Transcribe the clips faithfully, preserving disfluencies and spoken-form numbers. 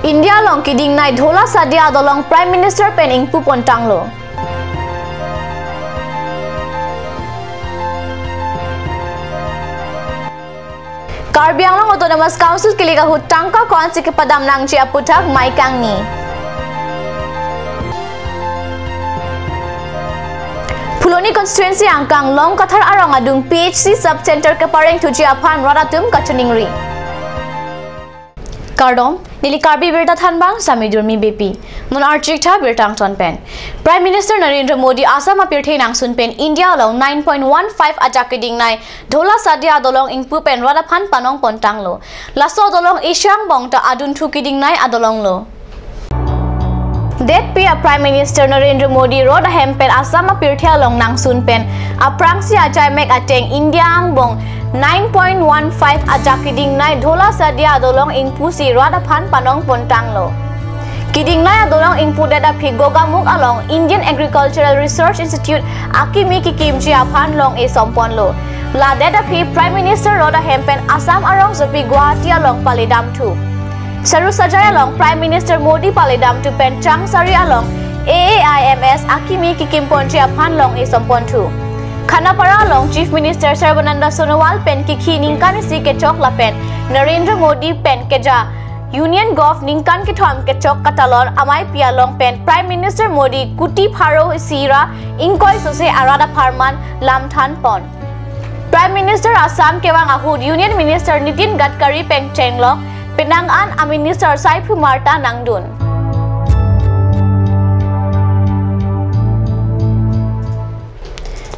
India along kidingnei Dhola Sadia adolong Prime Minister pen ingpu pontanglo. Karbi Anglong Autonomous Council kilik ahut tangka ko-ansi kepadam nangji aputhak mei kangni. Phuloni constituency angkang Longkathar arong adung P H C sub center kepareng thuji aphan rat atum kachiningri. Kardom, neli Karbi Birta Thanbang, Sami Durmi Beypi. Non archik tha birta angton pen. Prime Minister Narendra Modi Assam apirthe nangsun pen India along nine point one five ajak kidingnei Dhola Sadia adolong ingpu pen rat aphan panong pontanglo. Laso adolong Asia angbong ta adunthu kidingnei adolong lo. Detpi a Prime Minister Narendra Modi rat ahem pen Assam apirthe along nangsun pen aphrangsi achaimek ateng India angbong nine point one five ajak kidingnei Dhola Sadia adolong ingpusi rat aphan panong pontanglo. Kidingnei adolong ingpudet aphi Gogamukh along Indian Agricultural Research Institute akimi kekimji aphan long-e somponlo. Ladet aphi Prime Minister rat ahem pen Assam arongsopi Guwahati along paledamthu. Sarusajai along Prime Minister Modi paledamthu pen Changsari along A A I M S akimi kekimponji aphan long-e somponthu. Khanapara along Chief Minister Sarbananda Sonowal pen kikhi ningkan isi kechok lapen Narendra Modi pen keja Union Govt ningkan kethom kechok katalon ameipi along pen Prime Minister Modi kuti pharo isi ra ingkoi sose arat apharman lamthan pon. Prime Minister Assam kevang ahut Union Minister Nitin Gadkari pen chenglok, penang an a Minister saiphu marta nangdun.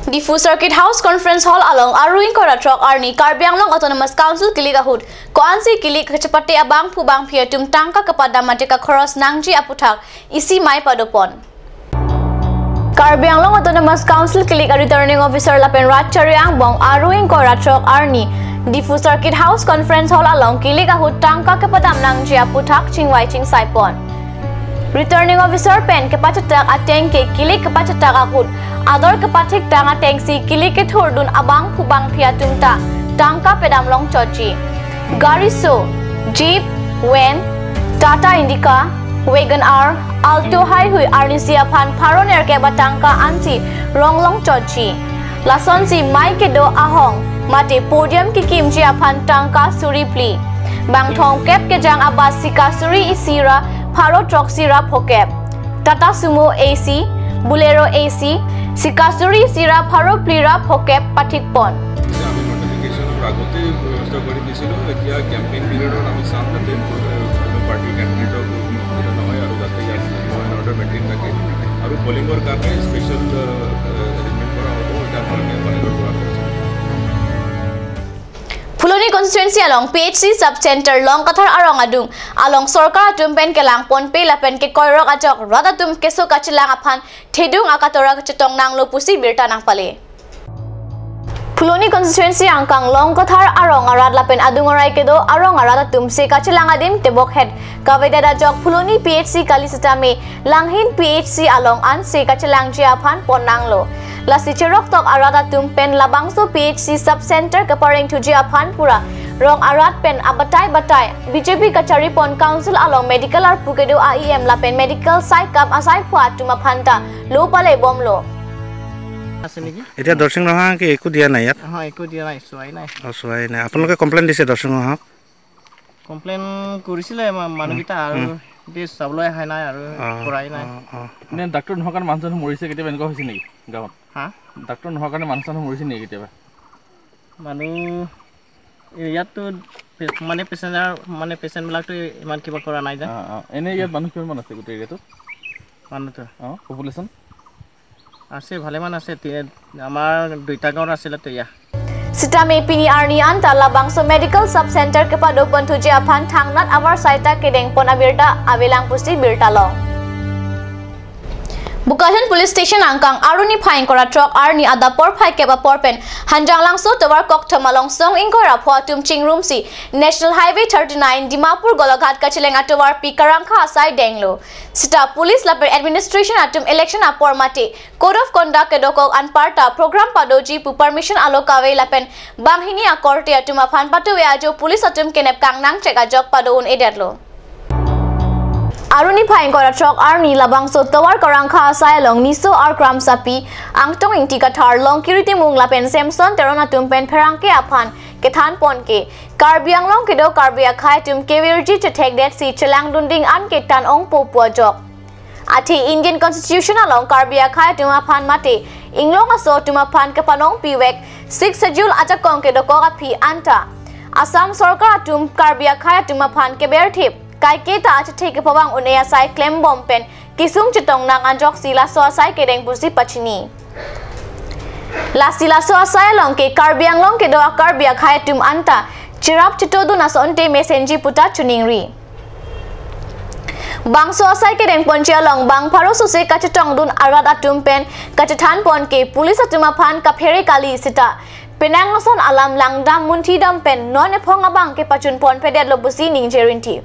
Diphu Circuit House Conference Hall along Aru ingkoi ra throk arni Karbi Anglong Autonomous Council kilik ahut ko-ansi kilik kachepate abangphu bangphi atum tangka kepadam mate kakhoros nangji aputhak isi mei padopon. Karbi Anglong Autonomous Council kilik a Returning Officer lapen rat chari angbong Aru ingkoi ra throk arni Diphu Circuit House Conference Hall along kilik ahut tangka kepadam nangji aputhak chingvai chingsaipon. Returning Officer pen kepachethak ateng ke kilik kepachethak ahut ador kepathik tang atengsi kilik kethurdun abangphu bangphi atum ta tangka pedam longchotji. Gari so, Jeep, Van, Tata Indica, Wagon R, Alto haihui arnisi aphan pharo nerkep atangka ansi rong longchotji. Lasonsi mei kedo ahong mate podium kekimji aphan tangka suri phli. Bang thomkep kejang a bus sika suri isi ra pharo throksi ra phokep. Tata Sumo A C, Bolero A C, sika suri isi ra pharo phli ra phokep pathikpon. আমি নটিফিকেশ্যনৰ আগতে ব্যৱস্থা কৰি দিছিলোঁ। এতিয়া কেম্পেইন পিৰিয়ডত আমি চাম যাতে কোনো পাৰ্টিৰ কেণ্ডিডেটৰ কোনো অসুবিধা নহয় আৰু যাতে ইয়াত ল' এণ্ড অৰ্ডাৰ মেইনটেইন থাকে আৰু পলিঙৰ কাৰণে স্পেচিয়েল, আহ, এৰেঞ্জমেণ্ট কৰা হ'ব। এতিয়া আপোনালোকে বাহিৰৰ পৰা কৰিছে। Phuloni constituency along P H C sub center Longkathar arong adung along sorkar atum pen kelang ponpe lapen kekoirok ajok rat atum keso kachelang aphan thedung akatora kachetong nanglo pusi birta nangpale. Phuloni constituency angkang Longkathar arong arat lapen adung arai kedo arong arat atum se kachelang adim tebok het kavedet ajok Phuloni P H C kali sitame Langhin P H C along an se kachelangji aphan pon nanglo. Lasi cheroktok arat atum pen labangso P H C sub center kepareng thuji aphan pura rong arat pen abatai batai B J P kachari pon council along medical arpu kedo A E M lapen medical saikam asaiphu atum aphan ta lo pale bomlo. আছে নেকি? এতিয়া দৰ্শিং ৰহা কি একো দিয়া নাই ইয়াত? অহ, একো দিয়া নাই, চোৱাই নাই। অ, চোৱাই নাই। আপোনালোকে কমপ্লেইন দিছে দৰ্শিং ৰহাক? কমপ্লেইন কৰিছিলে মা-, মানুহকেইটা আৰু উম। এতিয়া চাবলৈ অহা নাই আৰু অ, কৰাই নাই। অ, অ। নে ডাক্তৰ নোহোৱাৰ কাৰণে মানুহ চানুহ মৰিছে কেতিয়াবা, এনেকুৱা হৈছে নেকি গাঁৱত? হা? ডাক্তৰ নোহোৱাৰ কাৰণে মানুহ চানুহ মৰিছে নেকি কেতিয়াবা? মানুহ ইয়াততো পে-, মানে পেচেঞ্জাৰ, মানে পেচেণ্টবিলাকতো ইমান কিবা কৰা নাই যে। অ, অ। এনে ইয়াত মানুহ কিমান মান আছে গোটেই এৰিয়াটোত? মানুহতো? অ, পপুলেশ্যন? আছে, ভালেমান আছে। তি-, আমাৰ দুইটা গাঁৱত আছিলে তো, ইয়া। Sitame pini arni anta labangso medical sub center kepado pon thuji aphan thangnat avar saita kedeng pon abirta avelang pusi birta long. Bokajan Police Station angkang Aru niphai ingkoi ra throk arni adap porphai kep apor pen Hanjanglangso tovar kokthom along song ingkoi ra pho atum chingrumsi National Highway thirty-nine Dimapur Golaghat kacheleng atovarpi karangkha asai denglo. Sita police lapen administration atum election apor mate code of conduct kedokok anparta program padoji pu permission alo kave lapen banghini akorte atum aphan patuve ajo police atum kenep kangnang chek ajok pado un-edetlo. Arni phai ingkoi ra throk arni labangso Tovar Karangkha asai along Niso Arkram Sapi, Angtong Ingti Kathar, Longkiri Timung lapen Samson Teron atum pen pherangke aphan kethan pon ke Karbi Anglong kedo Karbi akhei atum kevirji chethekdet si chelangdun ding an ketan ongpo pu ajok. Athe Indian Constitution along Karbi akhei atum aphan mate Inglong aso atum aphan kepanong pivek Sixth Schedule ajakong kedokok aphi anta Assam Sorkar atum Karbi akhei atum aphan keberthip kaiketa achethe kepavang un-e asai klembom pen kesung chetong nang anjok si laso asai kedeng pusi pachini. Lasi laso asai along ke Karbi Anglong kedo a Karbi akhei atum anta cherap chetodun asonte mesenji puta choningri. Bangso asai kedeng ponji along bang pharo sose kachetongdun arat atum pen kachethan pon ke police atum aphan kaphere kali seta penang ason alam langdam munthidam pen non ephong abang kepachun pon pedetlo pusi ningje rinti.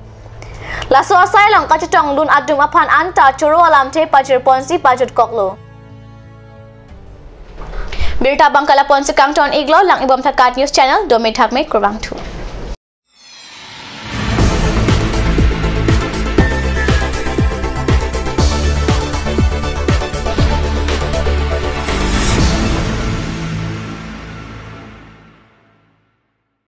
Laso asai along kachetongdun atum aphan anta choro alamthe pajir ponsi pajutkoklo. Birta abang ke la ponsi kangton iklo, lang-ikbom tha KAT News Channel, dome thakme, kurvangthu.